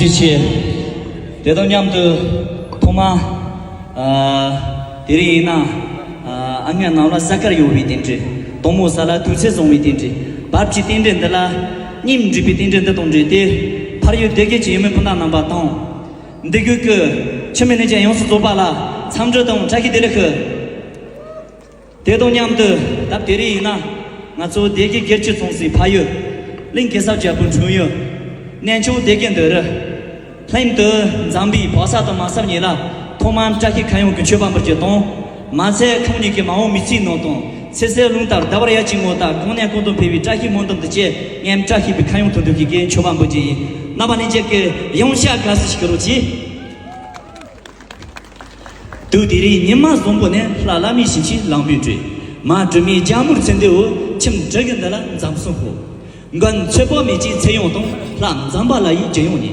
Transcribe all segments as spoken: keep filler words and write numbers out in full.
ཆེ། དེ་དང་མཉམ་དུ་ཐོག་མ། ཨ། དེ་རིང་ཡིན་ན། ཨ། ཨ་ངའི་ནང་ལ་གཟའ་སྐར་ཡོང་བའི་རྟེན་འབྲེལ། དང་པོ་ས་ལ་དུས་ཚོད་བཟང་བའི་རྟེན་འབྲེལ། བར་གྱི་རྟེན་འབྲེལ་འདི་ལ། སྙིང་འདྲིས་པའི་རྟེན་འབྲེལ་འདི་དང་འབྲེལ་ཏེ། ཕར་ཡུལ་སྡེ་དགེ་གི་ཡུལ་མི་སྤུན་ཟླ་རྣམ་པ་དང་། འདི་གུ་གི་འཆི་མེད་གླིང་རྗེ་ཡང་སྲིད་རྫོགས་པ་ལ་འཚམས་འདྲི་དང་བཀྲ་ཤིས་བདེ་ལེགས་ཞུ། དེ་དང་མཉམ་དུ་སྐབས་དེ་རིང་ཡིན་ན། ང་ཚོ་སྡེ་དགེ་སྒེར་གྱི་ཚོང་སའི་ཕ་ཡུལ། གླིང་གེ་སར་རྒྱལ་པོའི་འཁྲུངས་ཡུལ། གནས་མཆོག་སྡེ་དགེ་འདི་རུ། ལྷན་དུ་འཛོམས་པའི་བག་ཚ་དང་མ་སབ་གཉིས་ལ། ཐོག་མར་བཀྲ་ཤིས་ཁ་ཡོང་གི་མཆོད་པ་འབུལ་རྒྱུ་དང་། མ་ཚད་ཁོང་གཉིས་ཀྱི་མ་འོངས་མི་ཚེའི་ནང་དུ། ཚེ་ཟད་རླུང་ལྟར་ཟླ་བར་ཡལ་གྱི་ངོ་ལྟར། གང་ནས་གང་དུ་འཕེལ་བའི་བཀྲ་ཤིས་སྨོན་འདུན་དུ་བཅས། ངས་བཀྲ་ཤིས་པའི་ཁ་ཡོང་དོན་དུ་གི་གེ་མཆོད་པ་འབུལ་རྒྱུ་ཡིན། རྣམ་པ་ལྷན་རྒྱས་ཀྱིས་ཡོང་ཤ་དགའ་བསུ་ཞིག་གི་རོགས་གྱིས། དུས་དེ་རིང་ཉི་མ་བཟང་པོ་ནས། ལྷ་བླ་མའི་ཞིང་ཆེན་གླང་པོའི་སྒྲུང་། མ་སྒྲོལ་མའི་རྒྱལ་མོར་ཚེ་འདི་འོ། ཁྱིམ་འབྲུ་གི་འདི་ལ་འཛོམས་སོང་ཧོ། མགོན་ཚེ་དཔག་མེད་ཀྱི་ཚེ་ཡུན་དང་། ལྷ་འཛོམས་པ་ལ་ཡི་རྒྱུ་ཡང་ཉེ།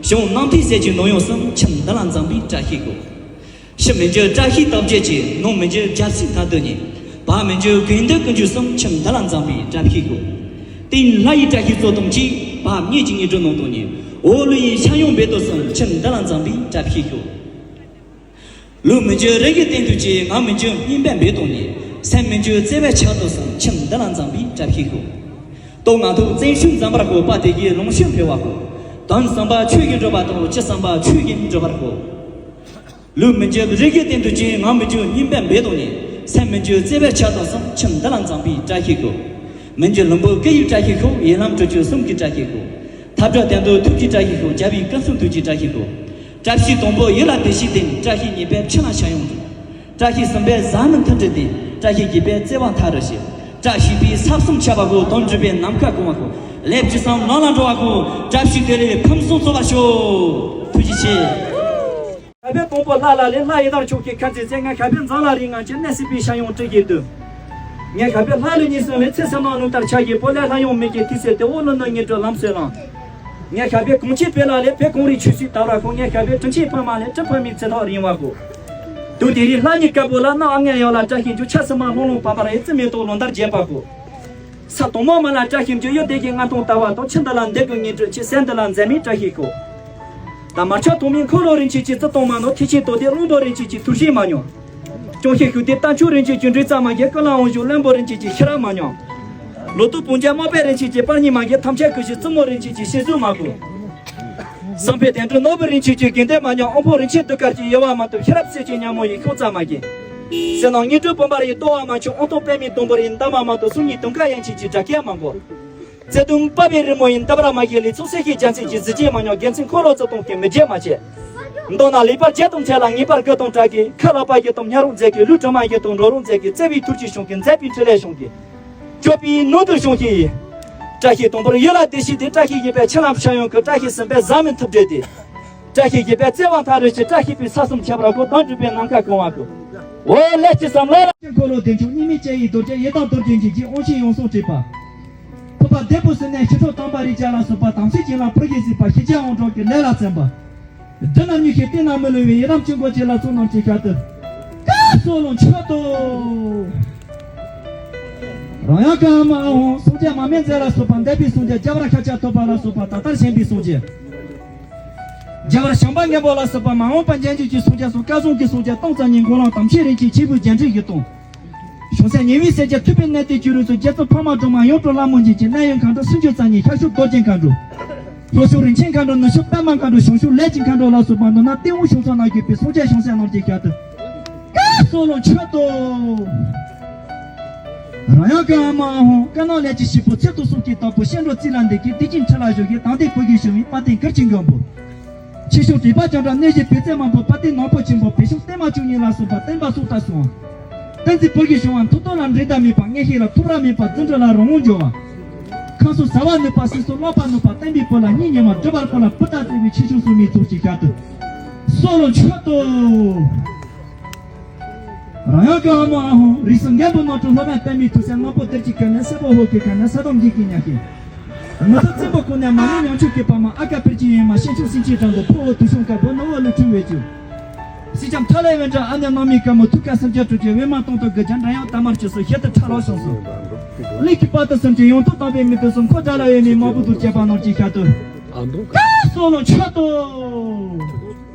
གཞུང་རྣམ་ཐོས་སྲས་ཀྱི་ནོར་ཡང་གསུམ། ཁྱིམ་འདི་ལ་འཛོམས་པའི་བཀྲ་ཤིས་ཤོག། ཕྱི་མི་འགྱུར་བཀྲ་ཤིས་རྟགས་བརྒྱད་ཀྱི། ནང་མི་འགྱུར་རྒྱལ་སྲིད་མཐའ་འདུལ་ཉེ། བར་མི་འགྱུར་དགེ་འདུན་ཀུན་གྱི་གསུམ། ཁྱིམ་འདི་ལ་འཛོམས་པའི་བཀྲ་ཤིས་ཤོག། སྟེང་ལྷ་ཡི་བཀྲ་ཤིས་གཙོ་དང་གཅིག། བར་མྱེས་ཀྱི་ཉི་སྒྲོན་ནང་དུ་ཉེ། འོག་ཀླུ་ཡི་ཤ་ཡང་འབེབས་དོ་གསུམ། ཁྱིམ་འདི་ལ་འཛོམས་པའི་བཀྲ་ཤིས་ཤོག། ལུས་མི་འགྱུར་རིགས་ཀྱི་སྟེང་དུ་སྐྱེས། ངག་མི་འགྱུར་སྙན་པའི་འབེབས་དང་ཉེ། སེམས་མི་འགྱུར་བརྩེ་བའི་ཆར་དུ་སིམ། ཁྱིམ་འདི་ལ་འཛོམས་པའི་བཀྲ་ཤིས་ཤོག། སྟོད་མངའ་ཐང་བཙན་ཤུགས་འཛོམས་པར་ཤོག། དཔལ་དེ་ཡི་ལོངས་སྤྱོད་འཕེལ་བར་ཤོག། དོན་བཟང་པ་ཆོས་ཀྱིས་འགྲུབ་པ་དང་། ཅི་བསམ་པ་ཆོས་ཀྱིས་འགྲུབ་པར་ཤོག། ལུས་མི་འགྱུར་རིགས་ཀྱི་སྟེང་དུ་སྐྱེས། ངག་མི་འགྱུར་སྙན་པའི་འབེབས་དང་ཉེ། སེམས་མི་འགྱུར་བརྩེ་བའི་ཆར་དུ་སིམ། ཁྱིམ་འདི་ལ་འཛོམས་པའི་བཀྲ་ཤིས་ཤོག། མི་འགྱུར་ལྷུན་པོ་སྐུ་ཡི་བཀྲ་ཤིས་ཤོག། ཡི་ལམ་དྲུག་ཅུ་གསུམ་གྱི་བཀྲ་ཤིས་ཤོག། ཐབས་གྲོལ་གདན་དུ་ཐུགས་ཀྱི་བཀྲ་ཤིས་ཤོག། རྒྱལ་བའི་བཀའ་སྲུང་ཐུགས་ཀྱི་བཀྲ་ཤིས་ཤོག། བཀྲ་ཤིས་དང་པོ་ཡིད་ལ་བདེ་ཞིང་ལྡན། བཀྲ་ཤིས་གཉིས་པའི་ཕྱི་ལ་ཤ་ཡང་འབྲུ། བཀྲ་ཤིས་གསུམ་པའི་བཟའ་མི་མཐུན་སྒྲིལ་ལྡན། བཀྲ་ཤིས་བརྒྱད་པའི་བརྩེ་བ་མཐའ་རུ་བཞི། བཀྲ་ཤིས་པའི་ས་གསུམ་ཁྱབ་པ་ཤོག། དོན་འགྲུབ་པའི་ནམ་མཁའ་གང་བ་ཤོག། ལས་ཅི་བསམ་ལམ་ལ་འགྲོ་བ་ཤོག། བཀྲ་ཤིས་བདེ་ལེགས་ཕུན་སུམ་ཚོགས་པར་ཤོག། ཐུགས་རྗེ་ཆེ། ཞབས་པད་དང་པོ་ལྷ་ལ་ལས། ལྷ་ཡི་དྭགས་ཕྱོགས་ཀྱི་ཁ་འཛིན་མཛད། ངའི་ཞབས་པད་འཛམ་ལ་རིང་ང་བྱོན། གནས་སྲིད་པའི་ཤ་ཡང་སྤྲུལ་གྱིས་བསྡུ། ངའི་ཞབས་པད་ལྷ་ལས་ཉིད་གསུངས་ལས། ཚེ་སྲིད་ནང་ལུང་ལྟར་ཕྱག་བགྱིས། བོད་ལས་ལྷ་ཡང་མི་སྐྱེ་དུས་ཚེ་སྟེ། འོག་ཀླུ་ནང་ཉི་སྒྲོན་ལམ་སྲོལ་བླངས། ངའི་ཞབས་པད་གངས་ཅན་བོད་ལ་ལས། བོད་གངས་རིའི་ཆུ་སྲིན་དར་བར་ཤོག། ངའི་ཞབས་པད་དྲིན་ཆེན་ཕ་མ་ལས། དྲིན་ཕ་མའི་ཚེ་ཐག་རིང་བར་ཤོག། དུས་དེ་རིང་ལྷ་ཉིད་དཀར་པོ་ལ། གནམ་ཨ་ངའི་ཡང་ལ་བཀྲ་ཤིས་འགྱུར། ཆར་སིལ་མ་ལྷུང་ལྷུང་བབས་པར་ཡི། རྩི་མེ་ཏོག་ལོ་ཟླར་རྒྱས་པར་ཤོག། ས་དོང་མོ་མ་ལ་བཀྲ་ཤིས་འགྱུར། ཡུལ་སྡེ་དགེ་མངའ་ཐང་དར་བ་དང་། ཁྱིམ་འདི་ལ་འདོད་དགུ་ཉེ་དྲུག་ཅེས། ཟས་འདི་ལ་མཛེས་མའི་བཀྲ་ཤིས་ཤོག། ད་མར་ཆག་དོང་མི་འཁོར་ལོ་རིན་ཆེན་གྱི། རྩི་སྟོང་མ་ནོར་ཐེག་ཆེན་རྡོ་རྗེ་གླང་པོ་རིན་ཆེན་གྱི། ཐུགས་རྗེ་མ་ཉམས། སྐྱོང་ཤེས་ཤུགས་ལྡན་རྟ་མཆོག་རིན་ཆེན་གྱི། འགྲོས་རྩ་མ་རྒྱས་ཀུན་ལ་དབང་བྱུང་བློན་པོ་རིན་ཆེན་གྱི། ཤེས་རབ་མ་ཉམས། ལོ་ཏོག་བུང་རྒྱ་དམར་པོའི་རིན་ཆེན་གྱི། པར་རྙིང་མ་རྒྱས་ཐམས་ཅད་ཀུན་ཤེས། བཙུན་མོ་རིན་ཆེན་གྱི། ཤེས་བཟོད་མ་གོ། བསམ་འཕེལ་དོན་གྲུབ་ནོར་བུ་རིན་ཆེན་གྱི། དགེ་འདུན་མ་ཉམས་དབང་ཕོངས་རིན་ཆེན་གདུགས་དཀར་གྱི། གཡོ་བ་མ་ཐུབ་ཤེས་རབ་སྲས་ཀྱི། ཉ་མོ་ཡི་ཤོག་རྩ་མ་རྒྱས། བསོད་ནམས་དངོས་གྲུབ་བུམ་པར་ཡི། ལྟོ་བ་མ་ཆུང་དབང་ཐང་པདྨའི་སྡོང་པོར་ཡི། འདབ་མ་མ་གཏོགས་གསུང་ཉིད་དུང་དཀར་ཡན་ཆད་ཀྱི། སྒྲ་སྐད་མ་གོ། བརྩེ་གདུང་དཔའ་བའི་རི་མོ་ཡི། འདབ་ར་མ་གྱེས་ལི་ཚོགས་སྲས་ཤིག་རྒྱལ་མཚན་གྱི། གཟི་བརྗིད་མ་ཉམས་རྒྱལ་མཚན་འཁོར་ལོ་བརྩེགས་སྟོང་གི། མི་བརྗེད་མ་བྱེད། མདོར་ན་ལེགས་པར་བྱས་དང་འཚལ་ལ། ངེས་པར་དགོས་དང་བྲལ་གྱི། ཁ་ལག་པ་བཞི་སྟོང་ཉ་རོགས་མཛད་ཀྱི། ལུས་དྲི་མ་བཞི་སྟོང་འགྲོ་རོགས་མཛད་ཀྱི། བརྩེ་བའི་ཐུགས་ཀྱིས་བྱུང་གི། མཛད་པའི་འཕྲིན་ལས་བྱུང་གི། སྤྱོད་པའི་ནང་དུ་བྱུང་གི། བཀྲ་ཤིས་དང་པོར་ཡུལ་ལ་བདེ་ཞིང་ལྡན། བཀྲ་ཤིས་བཞི་པའི་ཕྱི་ལམ་ཤ་ཡང་ཀུན། བཀྲ་ཤིས་གསུམ་པའི་བཟའ་མི་མཐུན་སྒྲིལ་ལྡན། བཀྲ་ཤིས་བརྒྱད་པའི་བརྩེ་བ་མཐའ་རུ་བཞི། བཀྲ་ཤིས་པའི་ས་གསུམ་ཁྱབ་པར་ཤོག། དོན་འགྲུབ་པའི་ནམ་མཁའ་གང་བ་ཤོག། འོ་ལས་ཅི་བསམ་ལ། འཁོར་ལོ་བདེ་མཆོག་གཉིས་མེད་ཅན་ཡི་རྡོ་རྗེ། ཡི་དྭགས་རྡོ་རྗེ་འཇིགས་བྱེད་དབང་ཕྱུག་ཡང་སྲོག་བྲིས་པ། ཕུར་པ་ལྡེམ་པོ་ཟེར་ནས་ཞི་ཁྲོ་དམ་པ་རིགས་བརྒྱ་ལ་སོགས་པ། དམ་ཚིག་བྱིན་རླབས་ཕུར་གྱིས་གཟིགས་པ། ཞི་རྒྱས་དབང་དྲག་གི་ལས་ལ་བརྩོན་པ། འདི་རྣམས་ཉིད་ཀྱི་སྟེང་ན་མི་ལུས་པའི། ཡི་དམ་ཆོས་འཁོར་བཅས་ལ་གསུང་རྣམས་ཀྱི་ཞལ་དུ། བཀའ་སྩལ་ལོ་མཆོད་དོ། རང་ཡང་ཀ་མ་ཨ་ཧོང་སངས་རྒྱས་མར་མེ་མཛད་ལ་སོགས་པ། འདས་པའི་སངས་རྒྱས་རྒྱལ་བ་ཤཱཀྱ་ཐུབ་པ་ལ་སོགས་པ། ད་ལྟར་བཞེངས་པའི་སངས་རྒྱས། རྒྱལ་བ་བྱམས་པ་མགོན་པོ་ལ་སོགས་པ། མ་འོངས་པ་ཉིད་ཀྱི་སངས་རྒྱས་སོགས། བསྐལ་བཟང་གི་སངས་རྒྱས་སྟོང་རྩ་གཉིས། འགོག་ལམ་དམ་ཆོས་རིན་ཆེན་ཆེན་པོའི་རྒྱན་ཕྲེང་བཞི་སྟོང་། བྱང་སེམས་ཉེ་བའི་སེམས་ཅན་ཐུབ་པའི་གནས་བརྟན་ཅི་རིགས་སུ། རྗེ་བཙུན་འཕགས་མ་སྒྲོལ་མ་ཡང་སྤྲུལ་ལྷ་མོ་འཇིགས་བྱེད། གནས་ཡུལ་མཁའ་འགྲོ་སུམ་ཅུ་རྩ་གཉིས། ཤར་ཕྱོགས་རྡོ་རྗེ་མཁའ་འགྲོ། ལྷོ་ཕྱོགས་རིན་ཆེན་མཁའ་འགྲོ། ནུབ་ཕྱོགས་པདྨ་མཁའ་འགྲོ། བྱང་ཕྱོགས་ལས་ཀྱི་མཁའ་འགྲོ་ལ་སོགས་པ། མདོར་ན་སྟེས་དབང་བྱང་ས་ན་བཞུགས་པའི་སངས་རྒྱས་བྱང་སེམས་རྣམས་ཀྱི་ཞལ་དུ། བཀའ་སྩལ་ལོ་མཆོད་དོ། རང་ཡང་ཀ་མ་ཨ་ཧོང་། བཀའ་གནང་ལས་ཀྱི་བཞི་པོ། ཚིག་དང་གསུང་གི་བདག་པོ། སྤྱན་དྲངས་རྩིས་ལ་འདེབས་ཀྱི། བདེ་སྐྱིད་འཕྲིན་ལ་བཞུགས་ཤིང་། དམ་ལྡན་བོད་ཀྱི་ཞི་བའི། དཔལ་ལྡན་གུར་གྱི་མགོན་པོ། ཆེ་ཆུང་དྲེགས་པ་ཅན་དྲག་གནོད་བྱེད་བེའུ་རྩེ་དམར་པོ། དཔལ་ལྡན་ནག་པོ་ཆེན་པོ། བེ་ཤུང་བརྟན་མ་བཅུ་གཉིས་ལ་སོགས་པ། བསྟན་པ་སྲུང་དང་སྲུང་བ། བསྟན་འཛིན་བོད་ཀྱི་གཞུང་བ། མཐུ་སྟོབས་ལ་འགྲན་ཟླ་མེད་པ། མངོན་ཤེས་ལ་ཐོམ་ར་མེད་པ། རྫུ་འཕྲུལ་ལ་རང་དབང་འབྱོར་བ། ཁམས་གསུམ་ཟ་བ་ནུས་པ། སྲིད་གསུམ་ཀློག་པ་ནུས་པ། བསྟན་པའི་བུ་ལ་གཉེན་ཉེ་བ། སྒྲུབ་པར་བཀོད་ལ་བུ་དང་བསྟེན་པའི། ཆེ་ཆུང་སྲུང་མའི་ཚོགས་ཀྱི་ཞལ་དུ། གསོལ་ལོ་མཆོད་དོ། རང་ཡང་ཀ་ཨ་མ་ཨ་ཧོང་། རིགས་གསུམ་མགོན་པོ་རྣམ་འཕྲུལ་སློབ་དཔོན་པདྨའི་ཐུགས་སྲས། སྔགས་པོ་ཏི་རུ་ཅི་ཁ་ནས། སྲས་པོ་ཧོ་ཁི་ཁ་ནས། ས་དམ་འཇིགས་ཀྱི་ཉག་གི། ངུ་ཐུག་བཙན་པོ་ཁོ་ནས། མ་ཎི་ཉང་ཆུ་གི་པ་མ། ཨ་ཀ་པིར་གྱི་ཡེ་མ། ཤིང་ཆུ་སེང་ཆེན་དྲང་དུ། ཕོ་བོ་དུག་ཤོང་དཀར་པོ། ནུ་བོ་ལུ་ཁྲུ་བེ་ཅུ། སྲིད་ལྕམ་ཐ་ལའི་བན་དྲ། ཨ་ནེ་ནང་མི་དཀར་མོ། ཐུགས་ཀ་སེམས་རྒྱ་གྲུ་ཆེ། བེ་མ་སྟོང་དུ་དགུ་བརྒྱ། འདྲ་ཡང་ཏ་མར་ཆུ་སོ། ཞལ་དུ་ཁྲ་ལོ་ཤོང་སོ། ལུས་ཀྱི་དཔལ་དུ་སེམས་ཀྱི་ཡང་ཐོག་དང་པའི་མི་དུ་སོང་། ཁོ་དགྲ་ལ་ཡོད་མི་མ་བུ་དུ་བཅས་པ་རྣམས་ཀྱི་ཞལ་དུ། བཀའ་ སྲོག་ལོ་མཆོད་དོ།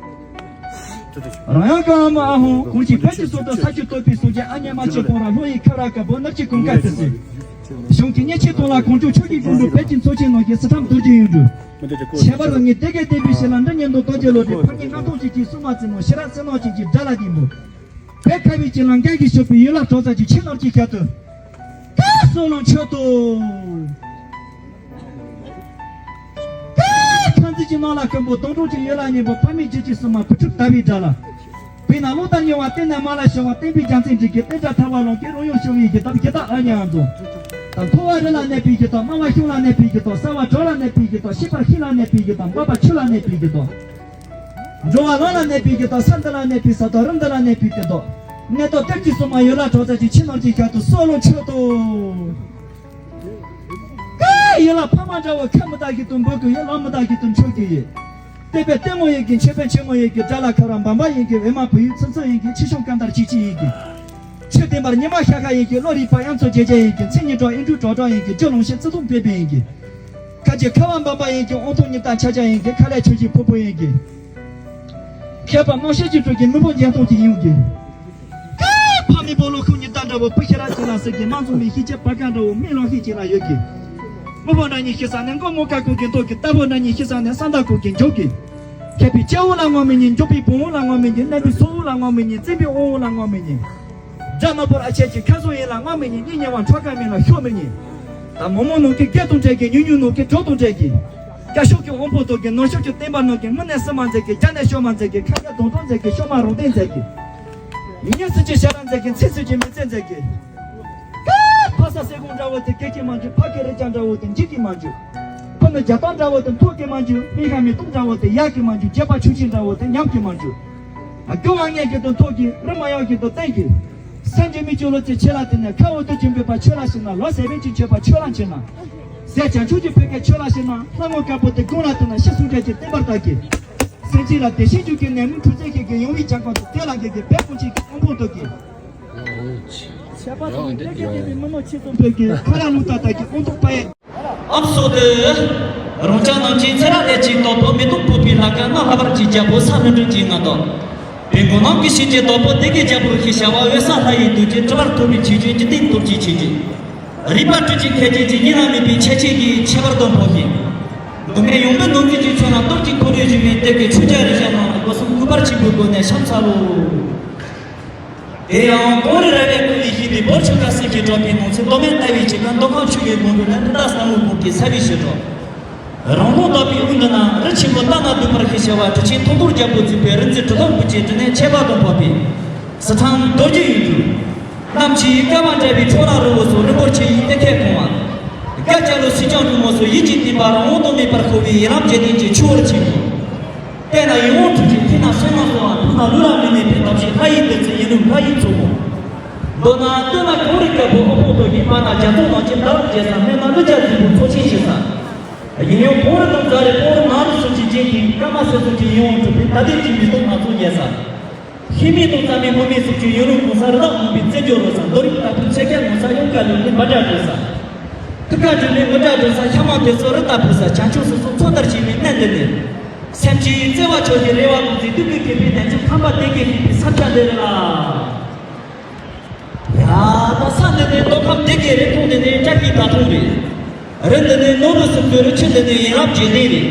རང་ཡང་གང་མ་ཨ་ཧོང་གོང་གི་བོད་ཀྱི་སྲོག་ཏུ་ས་བཅུ་གཏོད་པའི་སྲོག་ཆགས་ཨ་མྱེས་མ་ཆེ་ཕོང་ར་ལྷོ་ཡི་ཁ་ར་ཀ་བོ་ནག་ཅི་ཀུན་དཀའ་སྟེ་སྲིད། གཞུང་གི་ཉེ་ཆེ་གཏོང་ལ་གོང་ཆུ་ཆོས་ཀྱི་འགྲོ་འགྲོ་བོད་ཀྱི་འཚོ་ཆེན་ནང་གི་སི་ཁྲམ་རྡོ་རྗེ་ཡོད་འགྲོ། ཁྱད་པར་དུ་ངས་དེ་གའི་བསྟན་པའི་ཞལ་ལ་འདི་ཉིན་དུ་རྡོ་རྗེ་ལོ་དེ་ཕ་ངའི་རྔ་ཐོང་གཅིག་གི་སྲུང་མ་རྩེ་མོ་ཤེ་ར་རྩེ་ནོ་གཅིག་གི་དགྲ་ལ་གིན་པོ། བོད་ཁ་བའི་ཅི་ལང་ཀའི་གི་ཤོག་པའི་ཡུལ་ལ་གྲོགས་ཚ་གི་ཆེ་ནོར་གྱི་ཁྱད་དུ། ཀ་སྲོག་ལོ་མཆོད་དོ། ཁང་བརྩེགས་ཀྱི་ནང་ལ་སྐམ་པོ་སྡོང་གྲོགས་ཀྱི་ཡོད་ལ་ཉེ་པོ་ཕ་མེས་རྒྱུད་ཀྱི་སྲུང་མ་བུ་ཕྲུག་ལྟ་བུའི་དགྲ་ལ། དཔེར་ན་ལོ་ལྟར་ཉེ་བ་བསྟན་ནས་མ་ལ་ཤོར་བ་བསྟན་པའི་རྒྱལ་མཚན་འགྲིག་གི་བསྟན་དགྲ་ཐར་བ་ལོང་གི་རོ་ཡོང་ཤོར་བའི་གི་དམ་གི་ད་ཨ་ཉང་རྫོང་། ད་མཐོ་བ་རི་ལ་གནས་པའི་གི་ད་དམའ་བ་གཤོང་ལ་གནས་པའི་གི་ད་གསར་བ་གྲོགས་ལ་གནས་པའི་གི་ད་ཤེས་པར་ཤེས་ལ་གནས་པའི་གི་ད་འབབ་པ་ཆུ་ལ་གནས་པའི་གི་ད། འགྲོ་བ་ལམ་ལ་གནས་པའི་གི་ད་ས་འདི་ལ་གནས་པའི་ས་ད་རི་འདི་ལ་གནས་པའི་གི་ད། གནས་ད་གཏེར་གྱི་སྲུང་མ་ཡོད་ལ་གྲོགས་ཚ་གི་ཆེ་ནོར་གྱི་ཁྱད་དུ་སྲོག་ལོ་མཆོད་དོ། ཀ་ཡོད་ལ་ཕ་མ་འདྲ་བོ་ཁ་མི་ལྟ་གི་དུ་འབོད་གི་ཡོད་ལ་མི་ལྟ་གི་དུ་འཆོལ་གི་ཡོད། བསྟན་པའི་ལྟད་མོ་ཡིན་གི་མཆོད་པའི་ཆེན་མོ་ཡིན་གི་དགྲ་ལ་ཁ་ར་འབམ་པ་ཡིན་གི་འོས་མ་བུ་ཡིན་ཚུལ་ཚུལ་ཡིན་གི་ཆེ་ཆུང་སྐམ་དར་ཆིག་ཆིག་ཡིན་གི་ཆོས་བསྟན་པར་ཉི་མ་ཤ་ཁ་ཡིན་གི་བློ་རིག་པ་ཡང་ཚོ་རྒྱལ་རྒྱལ་ཡིན་གི་མཚན་ཉིད་གྲོགས་ཨིན་འགྲུས་གྲོགས་གྲོགས་ཡིན་གི་རྒྱུ་ལོང་ཤེས་བརྩི་མཐོང་སྤེལ་སྤེལ་ཡིན་གི་ཁ་ཆེ་ཁ་བ་འབམ་པ་ཡིན་གི་དབང་ཐོག་ཉི་ལྟར་ཆ་ཆ་ཡིན་གི་ཁ་ལས་ཆུ་ཞིག་ཕུ་ཕུ་ཡིན་གི་མཁས་པ་རྣམ་ཤེས་ཀྱི་དྲོད་ཀྱི་མི་བུ་འཇོན་ཐང་གི་ཡོང་གི་ཀ་ཕ་མེས་པོ་ལོ་ཁུག་ཉི་ལྟར་འདྲ་བོ་བུ་ཤེས་ར་ཆེ་ལ་ཟེར་གི་མ་འཛོམས་མི་ཤེས་ཆེ་བར་ཀ་འདྲ་བོ་མི་ལོང་ཤེས་ཆེ་ལ་ཡོད་གི་མི་བོ་འདྲ་ཉིད་ཤེས་ས་ནས་མགོ་མོ་ཀ་ཁུག་གི་མདོག་གི་རྟ་བོ་འདྲ་ཉིད་ཤེས་ས་ནས་ས་མདའ་ཁུག་གི་འཇོག་གི་མཁས་པའི་སྐྱེ་བོ་ལ་ངོ་མི་ཉན། མགྱོགས་པའི་བུང་བུ་ལ་ངོ་མི་ཉན། རྣམ་པའི་སོ་བོ་ལ་ངོ་མི་ཉན། བཙན་པའི་དབང་བོ་ལ་ངོ་མི་ཉན། དགྲ་ནག་པོར་ཨ་ཆད་ཀྱི་ཁ་སོ་ཡིན་ལ་ངོ་མི་ཉན། གཉིད་ཉལ་བ་འཕྲོག་ཁ་མིན་ལ་ཤོག་མི་ཉན། ད་མོ་མོ་ནང་གི་སྐད་དང་འདྲ་གི་ཉུང་ཉུང་ནང་གི་གྲོགས་དང་འདྲ་གི་སྐྱ་ཤོག་གི་དབང་པོ་དོ་གི་ནོར་ཤོག་གི་བསྟན་པ་ནང་གི་དངོས་གནས་སྲིད་མ་མཛད་གི་རྒྱ་ནས་ཤོག་མ་མཛད་གི་ཁ་ཡ་དོང་དོང་མཛད་གི་ཤོག་མ་རོང་སྟེང་མཛད་གི་མི་ཉན་སྲིད་ཀྱི་ཤ་ར་མཛད་གི་ཚིག་སྲིད་ཀྱི་མི་ཚེ་མཛད་གི་ཕ་ས་སེ་གོང་འདྲ་བོ་དེ་སྐད་ཀྱི་མ་འཇུ། ཕ་སྐད་རེ་ཅང་འདྲ་བོ་དེ་འཇིག་གི་མ་འཇུ། ཕུ་ནུ་རྒྱ་སྟག་འདྲ་བོ་དེ་མཐོ་གི་མ་འཇུ། མི་ཤ་མི་ཐུང་འདྲ་བོ་དེ་ཡག་གི་མ་འཇུ། བརྒྱད་པ་ཆུ་ཆེན་འདྲ་བོ་དེ་ཉམས་གི་མ་འཇུ། ཨ་སྐྱོ་བ་ངན་གྱི་དོན་ཐོག་གི་རི་མ་ཡག་གི་དོན་བསྟན་གི་སེམས་ཀྱི་མི་སྐྱོ་ལོ་ཚེ་ཆེ་ལ་དེ་ནས་ཁ་འོ་དུ་ཅིམ་པའི་པ་ཆོས་ལ་ཤི་ན་ལོ་ཟེར་བའི་ཅི་ཆོས་པ་ཆོས་ལ་ཆེ་ན། ཟས་བྱང་ཆུབ་ཀྱི་ཕུད་ཀའི་ཆོས་ལ་ཤི་ན་ལྷ་ངོ་དཀར་པོ་དེ་དགུང་ལ་དེ་ན་ཤི་སུང་རྒྱལ་གྱི་བསྟན་པར་བཏགས་གི་སེམས་ཅན་ལ་བདེ་སྐྱིད་འཇུག་གི་ནད་མུག་འཁྲུག་རྩོད་ཁྱེད་ཀྱི་ཡོང་བའི་བྱང་ཁམས་སུ་དེ་ལ་འགེལ་གྱི་བེ་ཀུན་གྱི་དབང་པོ་འདུག་གི་ཁྱད་པར་དུ་ལས་ཀྱི་བསྟན་པའི་མི་ནོར་ཆེ་ཙམ་བོད་ཀྱི་ཁ་ར་ལུང་ཏག་ཏག་གི་དབང་ཐོག་པ་ཡེ། ཨམ་སོགས་ཏེ། རང་ཅག་ནང་ཆེན་ཚེ་རབས་ལས་ཀྱི་དོག་པོ་མེ་ཏོག་ཕོག་པའི་ལྷ་ཁང་ལྔ་ལྷ་བར་གྱི་རྒྱལ་པོ་ས་ནུ་འདྲེན་གྱི་ང་དང་། བོན་སྒོ་ནང་གི་ཞིང་གི་དོག་པོ་སྡེ་དགེ་རྒྱལ་པོར་ཤེས་བྱ་བ་འོད་གསལ་ལྷ་ཡི་འདུས་ཀྱི་གྲུ་བར་ཐོབ་པའི་ཆོས་ཅན་འཇིག་རྟེན་གཏོར་གྱི་ཆོས་ཅན། རིག་པ་སྤྲུལ་གྱི་ཁྱད་ཆོས་ཀྱི་ཡིད་ལ་མེད་པའི་ཁྱད་ཆོས་ཀྱི་ཁྱད་པར་དུ་འཕོ་ཞིང་། མདོ་སྨད་ཡོངས་འདུ་ནོར་བུ་གྱི་ཆོས་ལ་གཏོར་གྱི་འཁོར་ལོས་བཞུགས་པའི་གཏེར་གྱི་ཆོས་རྒྱལ་རིན་ཆེན་རྣམས་ལ་སྒོ་གསུམ་གུས་པར་ཆེན་པོས་བསྐོར་ནས་ཕྱག་འཚལ་ལོ། དེ་ཡང་གངས་རི་ར་བས་བསྐོར་བའི་ཞིང་དུ་བོད་ཆོལ་ཁ་གསུམ་གྱི་གྲགས་པའི་ནང་ཚན་མདོ་སྨད་ལྟ་བུའི་ཆེ་ཁང་མདོ་ཁམས་ཆོས་ཀྱི་སྒང་དྲུག་ལ་འདི་དག་ཟབ་མོའི་སྒོ་གི་ས་བའི་ཞི་ཁྲོ། རང་ལུགས་དག་པའི་དབུས་འདི་ན་རི་ཆེན་པོ་ལྟ་ན་སྡུག་པར་ཤེས་བྱ་བ་གྲུ་ཆེན་ཐོག་རྡོལ་རྒྱལ་པོ་བརྩིགས་པའི་རི་འཛིན་གྲུ་ཐོག་བུ་ཆེན་གྲུ་གནས་ཁྱད་པར་དུ་འཕགས་པའི་སི་ཁྲོན་རྡོ་རྗེ་ཡི་གྲུ། གནམ་གྱི་ཀ་བ་འདྲ་བའི་ཁྲོ་ར་རི་བོ་སོགས་རི་མགོར་ཆེ་ཡི་གཏེར་ཁའི་གོང་བ། དགའ་སྐྱ་ལོ་སི་ལྕང་འབྲུག་མོ་སོགས་ཡིད་ཀྱི་བརྟན་པ་རང་དབང་དུ་མེད་པར་ཤོར་བའི་ཡི་རབས་འཇིག་རྟེན་གྱི་ཆུ་བུར་ཆེན་པོ། བལྟས་ན་ཡིད་འོང་འཁྲུག་ཅིང་ཐོས་ན་སེམས་ལ་གསོ་བ་མཐོང་ན་ལུས་ལ་མི་གནས་པའི་འདབ་ཞིག་ལྷ་ཡི་བདུད་རྩི་ཡིན་ལུགས་ལྷ་ཡི་མཚོ་མོ། མདོར་ན་སྟོད་ན་གངས་རི་དཀར་པོ་དབུ་འཕང་མདོག་གི་བར་ན་རྒྱ་མཚོ་ནང་གི་ཟླ་བ་རྒྱལ་ས། སྨད་ན་ཀླུ་རྒྱལ་རྫིང་བུ་མཚོ་ཆེན་ཞེ་ས། གཡས་གཡོན་བོང་རི་དང་རྫ་རི་སྤང་རི་ནགས་རི་སོགས་ཀྱི་རྗེས་ཀྱི་སྐར་མ་སེར་གསུམ་གྱི་ཡིད་འོང་འཁྲུག་པའི་ད་ལྟའི་འཇིགས་མེད་སྟོང་ནགས་ཚོ་རྒྱལ་ས། ཤེས་མེད་དང་རྩ་མེད་དངོས་མེད་སོགས་ཀྱི་ཡོད་ལུགས་གོང་ས་རི་དྭགས་མང་པོའི་རྩེ་སྦྱོར་རོལ་ས། རྡོ་རིང་ལྟ་བུའི་ཆེ་ཁའི་ངོ་ས་གཡང་དཀར་ལུག་གི་འབའ་སྒྲ་སྒྲོག་ས། ཐུགས་ཁ་འགྲོ་ལས་འོ་སྒྲ་སྒྲོག་ས། ཤ་མང་དེ་ཚོ་རི་ལྟ་བུ་ས། བྱང་ཆུབ་སོ་སོ་མཚོ་ལྟར་ཆེ་བའི་གནས་འདི་ནས། སེམས་ཀྱི་བརྩེ་བ་ཆོས་ཀྱི་རེ་བ་ཀུན་གཟིགས་སྡུག་གི་མཁས་པའི་གདེང་ཚོད་ཁམས་པ་དེ་གའི་ཤེས་པའི་ས་ཆ་འདི་རེད་ལ། ཡ་ད་ས་འདི་ནས་མདོ་ཁམས་སྡེ་དགེ་རེད། ཁོངས་འདི་ནས་བཀྲ་ཤིས་ད་ཁོངས་རེད། རི་འདི་ནས་ནོར་བུ་སུམ་མདོ་རེད། ཆུ་འདི་ནས་ཡིད་རབས་འཇིག་རྟེན་རེད།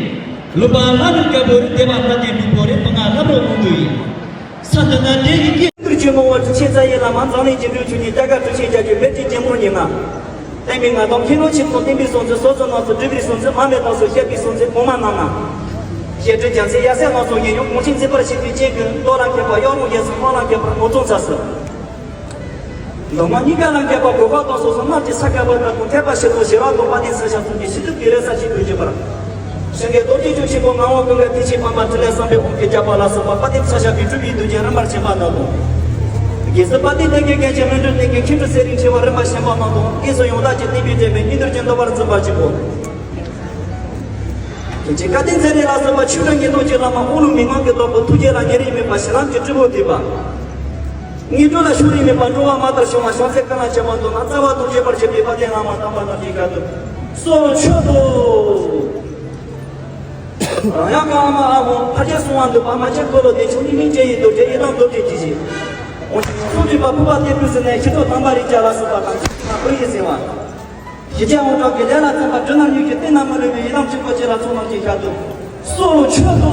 ལུང་པ་ལྷ་ནུབ་དཀར་པོ་རེད། སྡེ་པ་ལྷ་ལྡན་སྨུག་པོ་རེད། མི་ང་ལྷ་རོགས་མང་པོ་ཡིན། ས་འདི་ན་བདེ་ཡི་སྐད་ཀྱི་ཆོས་མང་བ་གྲུབ་ཆེན་རྩ་བའི་བླ་མ་འཛམ་གླིང་སྤྱི་འགྲོའི་ཆོས་ཉིད་རྒྱ་གར་གྲུབ་ཆེན་རྒྱལ་གྱི་བོད་ཀྱི་རྒྱལ་མོར་ཉེ་ང་། བསྟན་པའི་མངའ་ཐང་མཁས་རློམ་ཆེན་པོ་བསྟན་པའི་སྲོག་འཛིན་སོ་སོ་རྣམས་སུ་སྒྲུབ་པའི་སྲོག་འཛིན་མ་མེད་ལོགས་སུ་བཤད་པའི་སྲོག་འཛིན་གོང་མ་རྣམས་ན། ཞེ་སྒྲུབ་རྒྱལ་མཚན་ཡ་སེ་ལོགས་སུ་ཡིན་ཡང་གོང་ཆེན་འཛིན་པར་བྱེད་པའི་རྐྱེན་ཀུན་རྡོ་ལ་མཁས་པ་གཡོག་རོང་ཡས་སུ་སྔོན་ལ་མཁས་པར་ངོ་བཙོང་ཚར་སོ། མདོ་སྔགས་གཉིས་ཀ་ལ་མཁས་པ་གོ་འཕང་དང་སོ་སོ་སྔགས་ཀྱི་ས་ཀ་པ་དང་ཐེག་པ་ཆེན་པོ་ཞི་བ་དང་དཔལ་ལྡན་ས་སྐྱ་གསུམ་གྱི་ཞི་བདེ་གི་རེ་ས་ཆེན་པོའི་བརྗོད་པར། ཞིང་གི་རྡོ་རྗེ་ཅུང་ཆེན་པོ་ངག་དབང་ཀུན་དགའ་ཐེག་ཆེན་དཔལ་འབར་ཕྲིན་ལས་བསམ་འཕེལ་དབང་གི་རྒྱལ་པོ་ལ་སོགས་པ་དཔལ་ལྡན་ས་སྐྱ་པའི་སྤྲུལ་པའི་གདུལ་བྱ་རིམ་པར་བྱོན་པ་རྣམས་དང་། རྒྱལ་སྲས་དཔལ་ལྡན་བསྟན་རྒྱས་རྒྱན་ཆེན་ལྷུན་གྲུབ་བསྟན་རྒྱས་མཁན་སྤྲུལ་ཚེ་རིང་ཁྲི་པ་རིམ་པར་བྱོན་པ་རྣམས་དང་། དབུས་སུ་ཡང་དག་ཅིག་བསྟན་པའི་འབྲེལ་མེད་སྙན་དུ་ཅན་འདོད་པར་འཛིན་པ་གཅིག་པོ། དེ་རྗེས་བཀའ་བསྟན་ཚེ་རིང་ལ་སོགས་པ་ཆོས་སྒྲ་ཉན་ཐོས་ཀྱི་བླ་མ་དབང་ལུང་མན་ངག་གི་དོན་པོ་ཐུགས་རྗེ་ལ་ཉེ་རིང་མེད་པ་ཞི་ལམ་གྱི་སྤྲུལ་སྐུ་བསྟན་པ། ངན་འགྲོ་ལ་ཤོར་རིང་མེད་པ་འགྲོ་བ་མ་ལྟར་བྱུང་བ་བྱང་སེམས་ཀུན་ལ་བྱམས་པ་མདོར་ན་རྩ་བ་དང་བརྗོད་པར་བྱེད་པའི་དཔལ་ལྡན་བླ་མ་དམ་པ་རྣམས་ཀྱི་བཀའ་དུ་སྲོག་མཆོད་དོ། རང་ཡང་གང་མ་ཨ་ཧོང་ཕ་རྒྱལ་སོང་བ་འདུག་པ་མ་ཆེན་ཁོ་ལོ་དེ་ཆུང་ནི་མིང་ཅན་ཡིན་དུ་དེ་ཡི་དང་དོ་དེ་ཅི་ཞིག་འོང་ཞིག་སོང་དུས་པ་ཕུ་པ་དེ་བུ་ཟིན་ནས་ཤི་ཐོ་དང་པ་རིག་ཅ་ལ་སོགས་པ་དང་ཆུ་ན་པུ་ཡི་ཟིན་བ། ཞི་བྱེད་འོང་གྲོགས་ཀྱི་ལས་ལ་བརྩམས་པ་འབྲུ་ནར་མྱུར་གྱི་སྟེང་ན་མི་ལུས་པའི་ཡི་དམ་ཆོས་འཁོར་ཅེ་ལ་ཚོགས་རྣམས་ཀྱི་ཤར་དུ་སོ་ལོ་མཆོད་དོ།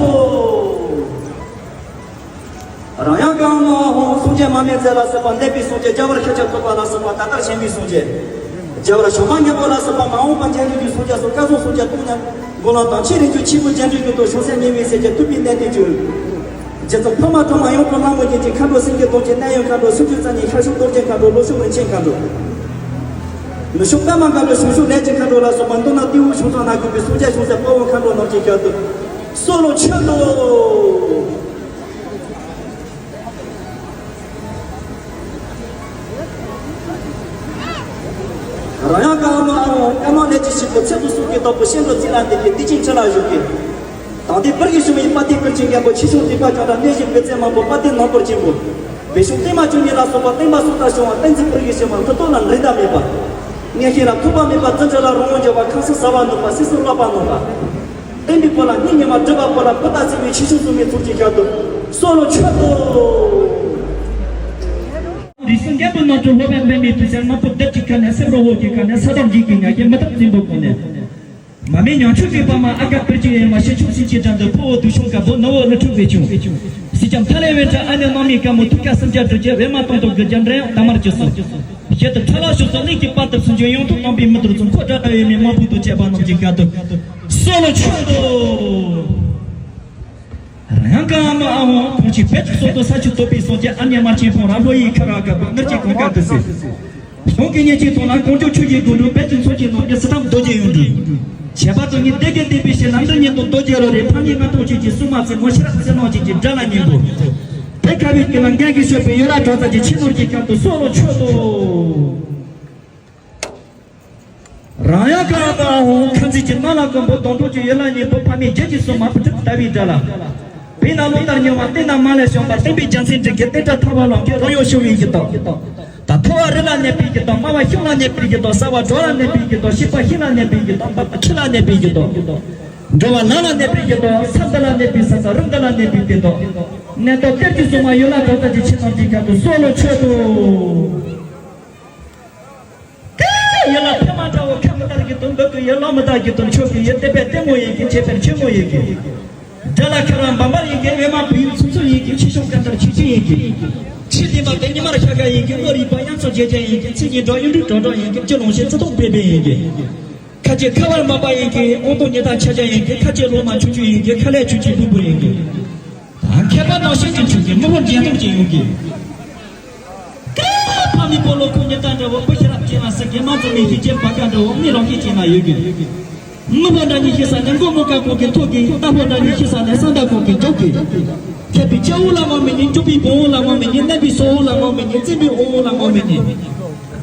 རང་ཡང་གང་མ་ཧོང་སངས་རྒྱས་མ་སྨད་ཚལ་ལ་སོགས་པ་འདས་པའི་སངས་རྒྱས་རྒྱལ་བར་ཤཱཀྱ་ཐུབ་པ་ལ་སོགས་པ་ད་ལྟར་བྱོན་པའི་སངས་རྒྱས། རྒྱལ་བར་ཤོ་མ་ཉེ་པོ་ལ་སོགས་པ་མ་འོངས་པ་འཇིག་རྟེན་གྱི་སངས་རྒྱས་སོགས་སྐལ་བཟང་སངས་རྒྱས་སྟོང་ཉིད་མགོན་ལ་དང་ཆེ་རིང་གྱུར་ཆེ་བོ་རྒྱན་དྲུག་གྱུར་དུ་བྱང་སེམས་ཉི་མའི་ཟེར་གྱི་ཐུབ་པའི་གནས་བརྟན་གྱུར། རྗེ་བཙུན་ཕ་མ་གྲོང་མ་ཡོངས་གྲོང་ལྷ་མོ་རྒྱན་གྱི་མཁའ་འགྲོ་སེང་གེ་གདོང་ཅན་གནས་ཡུལ་མཁའ་འགྲོ་སུམ་ཅུ་རྩ་གཉིས་ཤར་ཕྱོགས་རྡོ་རྗེ་མཁའ་འགྲོ་ལྷོ་ཕྱོགས་རིན་ཆེན་མཁའ་འགྲོ། ནུབ་ཕྱོགས་པདྨ་མཁའ་འགྲོ་བྱང་ཕྱོགས་ལས་ཀྱི་མཁའ་འགྲོ་ལ་སོགས་པ་མདོར་ན་ཏི་འུ་བྱང་ཐང་ན་གུས་པའི་སངས་རྒྱས་བྱང་སེམས་དཔའ་བོ་མཁའ་འགྲོ་རྣམས་ཀྱི་ཞབས་ཏུ་སོ་ལོ་མཆོད་དོ། རང་ཡང་ཀ་མ་ཨ་རོ་ཀ་མ་ལས་ཀྱི་ཞིག་པོ་ཚེ་དུ་སོགས་ཀྱི་བདག་པོ་ཤེས་འགྲོ་རྩིས་ལ་འདེབས་ཀྱི་འདི་ཅིང་ཆ་ལ་བཞུགས་ཀྱི། དང་དེ་པར་གྱི་ཞུ་མིའི་དཔལ་ལྡན་ཀུན་གྱི་རྒྱལ་པོ་ཆེ་ཆུང་འདུས་པ་ཀྱང་དང་གནས་བཞི་བོད་ཚེ་མང་པོ་དཔལ་ལྡན་ནག་པོར་བྱིན་པོ། བེ་ཤུག་བརྟན་མ་བཅུ་གཉིས་ལ་སོགས་པ་བརྟན་པ་སོགས་ལྟར་བྱུང་བ་བསྟན་འཛིན་པུར་གྱི་ཞུ་མ་མཐུ་སྟོབས་ལ་འགྲན་ཟླ་མེད་པ། གནས་ཤིང་ལ་ཐུབ་པ་མེད་པ་བརྩོན་འགྲུས་ལ་རང་དབང་འབྱོར་བ་ཁང་སུ་ཟ་བ་ནུབ་པ་སྲིད་སུ་བསླབ་པ་ནོར་བ། བསྟན་པའི་བུ་ལ་སྙིང་ཉེ་བ་སྒྲུབ་པ་པོ་ལ་བུ་དང་བརྩེ་བའི་ཆེ་ཆུང་སྲུང་མའི་ཚོགས་ཀྱི་ཞབས་ཏུ་སོ་ལོ་མཆོད་དོ། རིགས་སུ་རྒན་པོ་རྣམས་ཀྱི་སློབ་པ་འབད་མེད་དུས་སེམས་དམར་པོ་སྡེབ་ཀྱི་ཁ་ནས་སེམས་རོ་འོག་གི་ཁ་ནས་ས་དམ་འཇིག་གི་ཉག་གི་མི་ཐབས་འཛིན་པོ་གོ་ནས། མ་མེད་ཉང་ཆུ་གི་པ་མ་ཨ་ཀ་པིར་གྱི་ཡེ་མ་ཤེས་ཆུང་སྲིད་ཀྱི་དྲན་དུ་ཕོ་བོ་དུ་ཤོང་དཀར་པོ་ནུ་བོ་ལུ་ཕྲུག་བེ་ཆུང་། སྲིད་ཀྱང་ཐ་ལེ་བེ་ཁྲ་ཨ་ནེ་ནང་མི་དཀར་མོ་ཐུགས་ཀ་སེམས་ཅན་སྒྲུབ་ཀྱི་རེ་མ་གཏོང་དུ་དགུ་རྒྱ་འདྲེན་ཡང་ད་མར་གྱི་སོ། ཞེ་ཏུ་ཁྲ་ལ་ཤུགས་སོགས་གླིང་གི་པ་དུ་སུན་ཆོད་ཡོང་དུ་གཏོང་པའི་མི་དུར་ཚོང་ཁོ་དྲག་དྲག་ཡོད་མི་མ་བུ་དུ་བཅས་པ་རྣམས་ཀྱི་དཀའ་སྡུག་སོ་ལོ་མཆོད་དོ། རང་ཡང་ཀ་མ་ཨ་ཧོང་ཁོང་ཆེ་བེད་ཀྱི་སོགས་དུ་ས་ཆུ་ཐོབ་པའི་སོགས་ཀྱི་ཨ་མྱེས་དམར་ཆེན་ཕོང་ར་ལྷོ་ཡི་ཁ་ར་དཀར་པོ་ནུར་གྱི་གོང་དཀར་དུ་སེ། གཞུང་གི་ཉེས་ཆད་དང་ལ་གོང་ཆུ་ཆུ་ཡི་དགོན་སྒྲུབ་བེད་ཀྱི་མཚོ་ཆེན་ནང་གི་སི་ཐམ་རྡོ་རྗེ་ཡོན་ཏུ། བྱས་པ་དང་ཉིད་སྡེ་དགེ་བསྟན་པའི་ཞེ་ལམ་འདི་ཉིད་དུ་རྡོ་རྗེ་རོ་རེ་ཕ་ཉིད་ང་ཐོག་ཆེན་གྱི་སྲུང་མ་ཚེ་མོ་ཤི་རག་ཚེ་ནང་ཆེན་གྱི་དགྲ་ལ་ཉེ་འགོ། དེ་ཁ་བའི་དཀྱིལ་ལ་འགན་གྱི་ཤོད་པའི་ཡོ་ལ་གྲོགས་ཚ་གྱི་ཕྱི་ནོར་གྱི་ཁྱམས་དུ་སོ་ལོ་མཆོད་དོ། རང་ཡང་ཀ་ཨ་ཧོང་ཁ་འཛིན་གྱི་ནང་ལ་ཀུན་པོ་གདོང་གྲོགས་ཀྱི་ཡོ་ལ་ཉེ་འབོ་ཕ་མེས་རྒྱལ་གྱི་སྲུང་མ་བུ་ཕྲུག་ལྟ་བུའི་དགྲ་ལ། བི་ན་ལོ་ལྟར་མྱོང་བ་བསྟན་ན་མ་ལས་བྱུང་བ་བསྟན་པའི་རྒྱལ་མཚན་འབྲི་གི་བསྟན་དགྲ་ཐར་བ་ལམ་གྱི་རོ་ཡོ་ཤུ་བའི་གི་དོ། ད་ཐོ་བ་རི་ལ་གནས་པའི་གི་དོ། དམའ་བ་གཞུང་ལ་གནས་པའི་གི་དོ། ས་བ་གྲོ་ལ་གནས་པའི་གི་དོ། ཤི་པ་ཤི་ལ་གནས་པའི་གི་དོ། འབབ་པ་ཁྱི་ལ་གནས་པའི་གི་དོ། འགྲོ་བ་ལ་ལ་གནས་པའི་གི་དོ། ས་འདི་ལ་གནས་པའི་ས་ས་རི་འདི་ལ་གནས་པའི་དེ་དོ། གནས་དོ་གཏེར་གྱི་སྲུང་མ་ཡོ་ལ་གྲོགས་ཚ་གྱི་ཕྱི་ནང་གི་ཁ་དུ་སོ་ལོ་མཆོད་དོ། ཡེ་ལ་ཕ་མ་འདྲ་བོ་ཁ་མི་ལྟར་གྱི་དོན་འབོད་ཀྱི་ཡེ་ལ་མི་ལྟར་གྱི་དོན་ཆོག་གི་ཡེ་བསྟན་པའི་ལྟད་མོ་ཡིན་གྱི་ཁྱད་པར་ཆེན་མོ་ཡིན་གྱི། དགྲ་ལ་ཁ་ར་འབམ་པར་ཡིན་གྱི་བེ་མ་བུ་ཡུག་ཚུབ་ཚུབ་ཡིན་གྱི་ཆེ་ཆུང་སྐད་འདར་ཆིག་ཆིག་ཡིན་གྱི། ཆི་ལྡན་པ་དེ་ཉི་མར་ཤ་ཁ་ཡིན་གྱི་བློ་རིག་པ་དབྱངས་སོགས་རྒྱས་རྒྱས་ཡིན་གྱི་ཚིག་ཉིད་འགྲོ་ཡུན་རིང་འགྲོ་འགྲོ་ཡིན་གྱི་ཅི་ལོང་ཤེས་ཚུ་ཐོག་པེ་པེ་ཡིན་གྱི། ཁ་ཆེ་ཁ་བར་མ་པ་ཡིན་གྱི་དབང་ཐོག་ཉི་ཐག་ཆ་ཆ་ཡིན་གྱི་ཁ་ཆེ་ལོ་མ་ཆུང་ཆུང་ཡིན་གྱི་ཁ་ལས་ཆུ་ཆེ་ལྷུག་པོ་ཡིན་གྱི། ད་མཁས་པ་དང་ཤེས་ཀྱི་ཆུང་གི་མི་ཕོ་རྒྱན་སྟོབས་ཀྱི་ཡོང་གི། ཀ་ཕ་མའི་སྤོ་ལོ་ཁོ་ཉིད་ལྟ་འདྲ་བོ་བུ་ཤེས་རབ་ཅན་ལ་ཟེར་གི་མ་ཚོ་མི་ཤེས་ཅན་བ་ཀ་འདྲ་བོ་མི་རང་ཤེས་ཅན་ལ་ཡོད་གི། མི་ཕོ་འདྲ་ཉིད་ཤེས་ས་ནས་མགོ་མོ་ཀ་ཀོ་གི་ཐོག་གི་རྟ་ཕོ་འདྲ་ཉིད་ཤེས་ས་ནས་ས་མདའ་ཀོ་གི་འཇོག་གི། མཁས་པའི་སྐྱེ་བོ་ལ་ངོ་མི་ཉན་གྲུབ་པའི་བུ་བོ་ལ་ངོ་མི་ཉན་རྣམ་པའི་སྲོག་བོ་ལ་ངོ་མི་ཉན་བཙན་པའི་འོ་བོ་ལ་ངོ་མི་ཉན།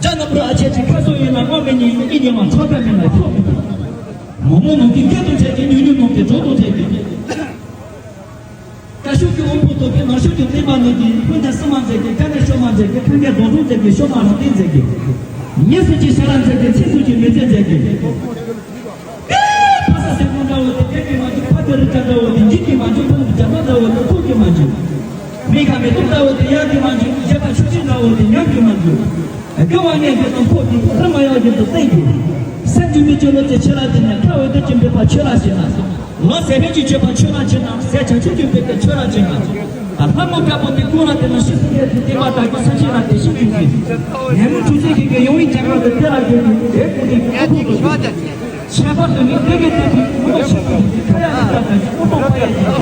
དགྲ་ནག་པོ་ཨ་ཆད་ཀྱི་ཁ་སོ་ཡིན་ལ་ངོ་མི་ཉན་མི་ཉན་མ་ཚོགས་ཀ་མིན་ལ་ཤོག་མི་ཉན། མོ་མོ་མོ་གི་སྐད་དུ་བྱས་ཀྱི་ཉུ་ཉུ་མོ་གི་གྲོགས་དུ་བྱས་ཀྱི། བཀའ་ཤོག་གི་དབང་པོ་ཐོབ་པའི་ནང་ཤོག་གི་བསྟན་པ་ནི་གི་ཕུན་ཚོགས་སུ་མ་མཛད་ཀྱི་ཁ་ནས་ཤོག་མ་མཛད་ཀྱི་ཁ་ནས་རྡོག་རྡོག་མཛད་ཀྱི་ཤོག་མ་རང་སྟེང་མཛད་ཀྱི། ཉེས་སུ་ཅི་ཤ་ར་མཛད་ཀྱི་ཚིག་སུ་ཅི་མི་མཛད་མཛད་ཀྱི། ཕ་ས་སེ་ཀུང་འདྲ་བོ་དེ་ཀེ་ཀེ་མ་འཇུ་ཕ་དེ་རི་ཀ་འདྲ་བོ་དེ་འཇིག་གི་མ་འཇུ་ཕ་ནི་རྒྱ་མ་འདྲ་བོ་དེ་ཐུག་གི་མ་འཇུ། མི་ཁ་མི་ཐུག་འདྲ་བོ་དེ་ཡག་གི་མ་འཇུ་ཡག་པ་ཆུ་ཆུ་འདྲ་བོ་དེ་ཉག་གི་མ་འཇུ། སྐྱོ་བ་ངན་གྱི་དང་ཕོ་གི་རི་མ་ཡག་གི་དང་བསྟན་གྱི། སེམས་ཀྱི་མི་སྐྱོ་ལོ་ཅེ་ཆེ་ལ་དེ་ནས་ཁ་འོད་དུ་ཅི་འབད་པ་ཆོས་ལ་ཞེན་ན། ལོ་ཟད་པའི་ཀྱི་སྤྱོད་པ་ཆོས་ལ་ཅི་ན་ཟད་བྱང་ཆུབ་ཀྱི་འབད་པའི་ཆོས་ལ་ཅི་ན། ལྷ་མོ་དཀར་པོ་དེ་ཀུན་ལ་དེ་ན་ཤི་སྲིད་ལས་དེ་བསྟན་པ་དག་གི་ས་ཆེན་ལ་དེ་ཤི་ཀྱི་ཟིན། ངན་མོ་ཆུ་ཚོད་ཀྱི་གི་ཡོང་བའི་རྒྱ་གར་དུ་དེ་ལ་གྱུར་ཏེ་དེ་ཀུན་གྱི་ཨ་ཁུ་དུ་ཁྱད་པར་དུ་ནི་དེ་གི་དེ་དེ་མོ་ཆུ་ཀུ་དེ་ཁ་ཡ་ལ་ད་ཀུ་ཏོ་ཕ་ཡ་ཡིན།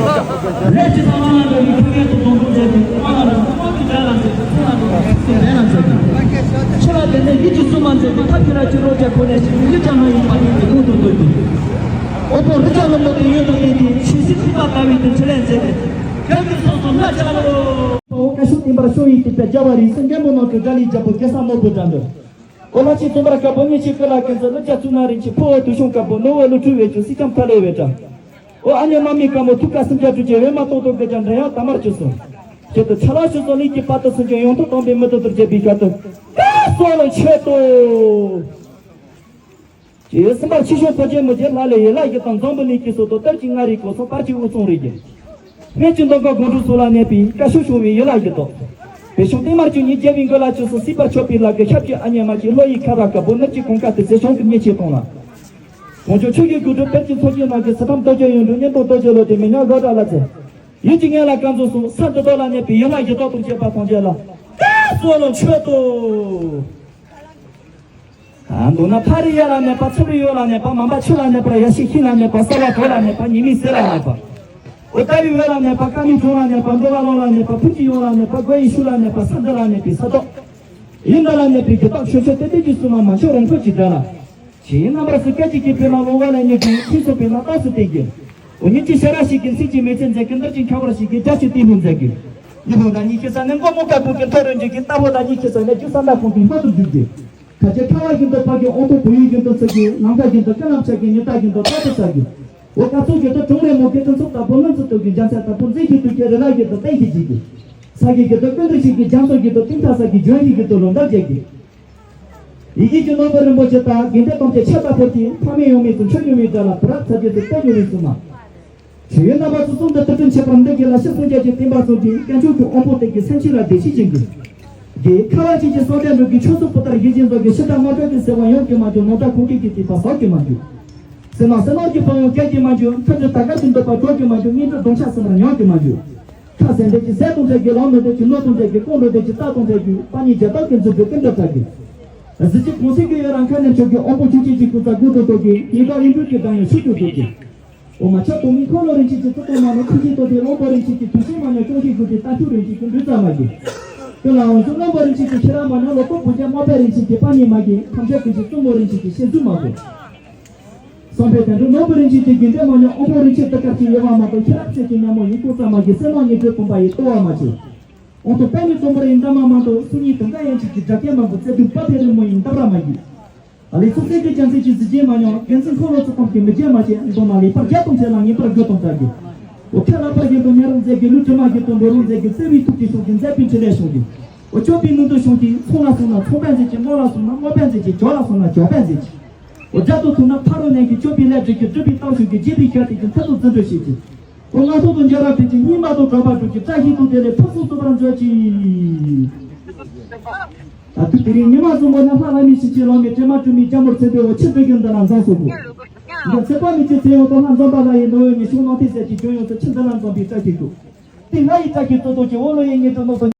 ལས་ཀྱི་ཚང་མ་ལ་འདྲ་བའི་ཁ་ཡ་དུ་དོན་དུ་མཛད་དེ་ཚང་མ་ལ་འདྲ་བའི་དགྲ་ལ་མཛད་དེ་ཚང་མ་ལ་འདྲ་བའི་ཚིག་གི་ལས་ལ་མཛད་དེ། ཆུ་ལ་དེ་ནས་ཡིད་ཀྱི་སུ་མ་མཛད་དེ་ཐབས་ཀྱི་ར་ཅི་རོ་ཅ་ཁོ་ནས་ཤི་ཡིད་ཀྱང་ལ་ཡིན་པ་ཡིན་དེ་ཀུན་དུ་འདོད་དེ། ཨོ་པོ་རི་ཅ་ལོ་མོ་དེ་ཡོད་དོ་དེ་དེ་ཆུ་སྲིན་ཐིགས་པ་ལྟ་བུའི་དེ་ཁྲི་ལན་མཛད་དེ། རྒྱལ་གྱི་སོ་སོ་ལ་ཅ་ལོ། ཨོ་བཀའ་ཤོག་བསྟན་པར་ཤོག་ཡིན་དེ་པའི་རྒྱལ་བ་རིགས་སུ་མགོན་པོ་ནོར་བུ་དགྲ་ལི་རྒྱལ་པོ་གེ་སར་ནོར་བུ་དགྲ་འདུལ། ཨོ་ལ་ཆེ་རྩོམ་པར་དཀར་པོ་ཉི་ཆེ་ཀུན་ལ་ཀུན་ཚོ་ལུ་ཅ་ཚུ་ན་རིན་ཆེ་ཕོ་བོ་དུ་ཤོང་དཀར་པོ་ནོ་བོ་ལུ་ཁྲུ་བེ་ཅུ་སི་ཀམ་ཐ་ལེ་བེ་ཏྲ། ཨོ་ཨ་ཉེ་མ་མི་ཀ་མོ་ཐུག་ཀ་སིམ་ཅ་ཏུ་ཅེ་བེ་མ་ཏོ་ཏོ་གེ་ཅ་འདྲེ་ཡ་ད་མར་ཅུ་སོ། ཁྱེད་དུ་ཆ་ལ་ཆུ་སོ་ལི་ཀི་པ་ཏོ་སུན་ཅོ་ཡོང་ཐོ་ཏོང་པེ་མི་ཏོ་ཏུར་ཅེ་བི་ཀ་ཏོ། ཀ་སོ་ལོ་ཆེ་ཏོ། དེ་སེམས་པར་ཆེ་ཤོས་ཕོ་རྒྱས་མོ་རྒྱས་ལྷ་ལས་ཡེ་ལ་ཡི་དང་འཛམ་བུ་གླིང་སྐྱེ་སོ་དོ་ལྟར་གྱི་མངའ་རིས་གོ་སོང་པར་གྱི་དབུ་སོང་རེ་རྒྱལ། སྨད་ཀྱི་མདོ་ཁམས་སྒང་དྲུག་སོགས་ལ་གནས་པའི་བཀའ་ཤོག་ཤོག་བའི་ཡེ་ལ་ཡི་དོ། བོད་ཤོག་ཏིང་མར་གྱི་ཉིན་རྒྱལ་བའི་མགོན་ལ་ཆོས་སུ་སྲིད་པར་ཆོད་པའི་ལ་གི་ཤབ་ཀྱི་ཨ་མྱེས་མ་གྱི་ལྷོ་ཡི་ཁ་ར་དཀར་པོ་ནུབ་ཀྱི་གོང་ཁ་དེ་ཟེ་ཤོང་གི་ཉེ་ཆེ་གཏོང་ལ། གོང་ཆོ་ཆོས་ཀྱི་སྒོ་དྲུག་དཔལ་གྱི་ཚོགས་ཀྱི་ནང་གི་སི་ཐམ་རྡོ་རྗེ་ཡོན་དུ་གཉེན་པོ་རྡོ་རྗེ་ལོ་དེ་མི་ཉག་དགའ་གྲགས་ལ་ཚེ། ཡིད་ཀྱི་ངལ་ལ་སྐམ་ཚོ་སོང་ས་འདི་དག་ལ་གནས་པའི་ཡེ་ལ་ཡི་དོ་དང་བཅས་པ་ཐམས་ཅད་ལ་བཀའ་སྩལ་ལོ་མཆོད་དོ། ཨ་མདོར་ན་ཕ་རི་ཡ་ལ་གནས་པ་ཚུ་རི་ཡོ་ལ་གནས་པ་མམ་པ་ཆུ་ལ་གནས་པ་ཡ་ཤི་ཤི་ལ་གནས་པ་ས་བ་གོ་ལ་གནས་པ་ཉི་མའི་ཟེར་ལ་གནས་པ། འོ་ཏ་ཡུ་ཡོ་ལ་གནས་པ་ཀ་མི་གྲོང་ལ་གནས་པ་འདོ་བ་ལོང་ལ་གནས་པ་ཕུ་ཅི་ཡོ་ལ་གནས་པ་གོ་ཡི་ཤུ་ལ་གནས་པ་ས་འདི་ལ་གནས་པའི་ས་ཐོག་ཡིན་ད་ལ་གནས་པའི་རྒྱུ་དག་ཆོས་ཆོས་ཏེ་ཏེ་ཀྱི་སུ་མ་མ་ཆོས་རང་འཁོད་ཀྱི་སྒྲ་ལ། ཞེས་རྣམ་པར་སུ་སྐད་ཅིག་གིས་དཔེར་ན་ལོ་བ་ལ་ཉེ་དུས་ཁྱིམ་སོགས་པའི་ནང་རྟགས་སུ་བསྟན་གྱི། འོ་ཉིད་ཀྱི་ཤ་ར་ཞིག་གི་ཚིག་ཅིག་མེ་ཚེ་མཛད་ཀྱི་འདིར་ཅིག་ཁྱབ་པར་ཞིག་གི་རྒྱ་ཆེ་ཏིང་ལུ་མཛད་ཀྱི། ཉི་ཧོང་དང་ཉི་ཤེས་ས་ནི་མགོ་མུ་ཀ་ཀུང་གི་མཐོ་རུ་འཇུག་གི་རྟ་ཕོ་དང་ཉི་ཤེས་ས་ནི་རྒྱུ་ས་མདའ་ཁོང་གི་མཐོ་དུ་འཇུག་གི། ཁ་ཆེ་ཁ་བ་བཞིན་དུ་ཕ་གི་ཨོང་ཐོག་བུ་ཡུལ་བཞིན་དུ་ཚིག་གི་ནམ་མཁའ་བཞིན་དུ་ཀུན་ལམ་ཆགས་ཀྱི་ཉི་ཟླ་བཞིན་དུ་རྟག་ཏུ་ཆགས་ཀྱི། འོ་སྐབས་སུ་གི་དུ་གྲོང་རེ་མོ་གི་དུ་ཚོགས་དང་པོ་ལོན་ཚུལ་དུ་གི་འཇམ་ཆ་དང་པོ་མཛེས་ཀྱི་དུ་གི་རི་ལ་གི་དུ་ཏན་གྱི་འཇིག་གི། ས་གི་གི་དུ་ཀུན་ཏུ་ཞིག་གི་རྒྱ་མཚོ་གི་དུ་ཏིང་ཐ་ས་གི་ལྗོན་ཤིང་གི་དུ་ལོ་འདབ་རྒྱས་ཀྱི། ཡི་གེ་ཀྱི་ནོར་བུ་རིན་པོ་ཆེ་དང་དགེ་འདུན་ཐམས་ཅད་ཆད་ལྟ་ཕོར་གྱིས་ཕ་མེས་ཡོང་མེད་དུ་མཆོད་མྱོང་མེད་དགྲ་ལ་བུ་རབ་ཚ་རྒྱུད་དུ་བསྟན་མྱོང་མེད་སུ་མ། ཆོས་ཡོན་རྣམ་པ་ཚོ་གསུམ་དུ་དུར་སྤྲིན་ཆེ་བར་འདི་གི་ལ་ཤི་སུན་རྒྱ་ཀྱི་བསྟན་པ་ཚོ་གི་དཀོན་མཆོག་གི་དབང་པོ་སྟེང་གི་སེམས་ཅན་ལ་བདེ་སྐྱིད་ཅན་གི། དགེ་ཁ་བ་ཅན་གྱི་སངས་རྒྱས་འགྲོ་གི་ཆོས་སུ་པོ་ལྟར་ཡིད་བཞིན་རྫོགས་གི་ཕྱི་དང་མ་གྲོལ་གྱི་ཟེར་བ་ཡོངས་ཀྱི་མ་འཇོག་ནོར་དག་ཁོང་ཁྱེད་ཀྱི་དེ་པ་ཟག་གི་མ་འཇོག་སེམས་ནང་སེམས་ནང་གི་ཕ་ཡོང་སྐད་ཀྱི་མ་འཇོག་མཐུན་སྒྲིལ་དར་དཀར་གྱི་འདོད་པ་གྲོགས་ཀྱི་མ་འཇོག་ངན་འགྲོ་གདོང་ཆ་སེམས་པར་ཉོག་གི་མ་འཇོག་ཁ་ཟས་འདྲེ་གྱི་ཟས་དང་འདྲ་གི་ལག་མི་འདྲ་གྱི་ནོར་དང་འདྲ་གི་ཀོང་འགྲོ་འདྲ་གྱི་རྟ་དང་འདྲ་གི་པ་ཉིད་རྒྱ་དག་གི་མཛུབ་ཏུ་ཀུན་འདྲ་བྲག་གི། གཟི་བརྗིད་གོང་གསལ་གྱི་ཡོད་རང་ཁ་ནས་མཆོག་གི་དབང་པོ་ཆུ་སྐྱེས་ཀྱི་ཀུན་རྩ་དགུ་དང་དོ་གི་ཡི་དྭགས་ཡིན་འགྲུལ་གྱི་བདག་ཡོད་ཤུགས་ཀྱི་དོ་གི། འོ་མ་ཆ་དོ་མི་འཁོར་ལོ་རིན་ཆེན་གྱི་ཚོགས་དང་མ་ནོར་ཁུ་ཆེ་དོ་དེ་བློན་པོ་རིན་ཆེན་གྱི་དུས་ཆེན་མ་ཉོ་ཅོང་ཞིག་དགུ་གི་རྟ་ཁྱུ་རིན་ཆེན་གྱི་འདུས་རྩ་མ་གི། ཀུན་ལའང་ཚུ་བློན་པོ་རིན་ཆེན་གྱི་ཁྱེད་རང་མ་ཉོ་ལོ་ཏོག་བུ་རྒྱ་མ་པའི་རིན་ཆེན་གྱི་པ་ཉིད་མ་གི་ཐམས་ཅད་ཀུན་གྱི་བཙུན་མོ་རིན་ཆེན་གྱི་ཤེས་ཚུལ་མ་གོ། བསམ་པའི་དོན་དུ་ནོར་བུ་རིན་ཆེན་གྱི་དགེ་འདུན་མ་ཉོ་དབང་པོ་རིན་ཆེན་དུ་སྐབས་ཀྱི་ཡོད་པ་མ་གཏོགས་ཁྱེད་རང་ཚེ་གྱི་ཉམས་མོ་ཡིན་ཀུན་རྩ་མ་གི་སེམས་ནང་ཉིད་དུ་སྟོང་པ་ཡི་ལྟོ་བ་མ་བྱེད། འོང་དུ་དཔལ་ནི་དུམ་བུར་ཡིན་འདབ་མ་མ་དུ་སུ་གཉིས་དུང་དཀར་ཡན་ཆད་ཀྱི་སྒྲ་སྐད་མང་པོ་བརྩེ་དུང་དཔའ་བའི་རི་མོ་ཡིན་འདབ་ར་མ་ཡིན། ཨ་ལི་ཚོགས་སྲས་ཀྱི་རྒྱལ་མཚན་གྱི་གཟི་བརྗིད་མ་མྱོང་རྒྱལ་མཚན་འཁོར་ལོ་ཚོགས་ཁང་གི་མི་རྒྱལ་མ་བྱས་མདོ་ནང་ལེགས་པར་རྒྱ་དང་བྱས་ལ་ངེས་པར་དགོས་དང་བྱ་དགོས། འོ་ཁྱེད་ལག་པར་བཞིན་དུ་ཉེ་རུ་མཛད་ཀྱི་ལུས་དྲི་མ་བཞིན་དུ་འགྲོ་རུ་མཛད་ཀྱི་བརྩེ་བའི་ཐུགས་ཀྱི་ཤོག་གི་མཛད་པའི་འཕྲིན་ལས་ཤོག་གི། འོ་སྤྱོད་པའི་ནང་དུ་ཤོག་གི་ཚོང་ལ་སོང་ན་ཚོང་པ་མཛད་ཀྱི་དམངས་ལ་སོང་ན་དམངས་པ་མཛད་ཀྱི་ཇོ་ལ་སོང་ན་ཇོ་པ་མཛད་ཀྱི། འོ་རྒྱ་དང་ཐུག་ན་ཕ་རོལ་ནས་ཀྱི་སྤྱོད་པའི་ལས་སྒྲིག་གི་སྒྲུབ་པའི་ཤར་ཏེ་ཀྱི་མཐར་ཐུག་འཛིན་གྲོལ་བྱེད་ཀྱི། ཁོ་ང་ཐོག་ཏུ་འཇའ་རབ་བྲིས་ཀྱི་སྙིགས་མ་དང་བྲལ་བར་སྒྲུབ་ཀྱི་བཀྲ་ཤིས་དང་བདེ་ལེགས་ཕུན་སུམ་ཚོགས་པར་མཛོད་ཅིག་ད་དུས་དེ་རིང་ཉི་མ་གསུམ་པོ་ནས་ལྷ་ལྷ་མི་ཤིང་ཆེན་ལོ་མའི་སྲས་མ་སྤྲུལ་མའི་རྒྱ་མོར་ཚེ་འདས་འོ་ཆེ་འདོད་རྒྱུ་འདི་ལ་འཛོམས་སོ་གོ། འདི་ཚེ་དཔག་མེད་ཀྱི་ཚེ་ཡོང་དང་ལྷ་འཛོམས་པ་ལ་ཡི་ནོ་ཡོད་ཉི་ཤུ་ནང་ཐིག་ཟེར་གྱི་ལྗོན་ཡོངས་སུ་ཆེ་འདི་ལ་འཛོམས་པའི་བཀྲ་ཤིས་ཤོག་དེ་ལྷ་ཡི་བཀྲ་ཤིས་སྩོལ་དོ་ཀྱི་འོ་ལོ་ཡི་ཉི་དུ་ནོ་སོ།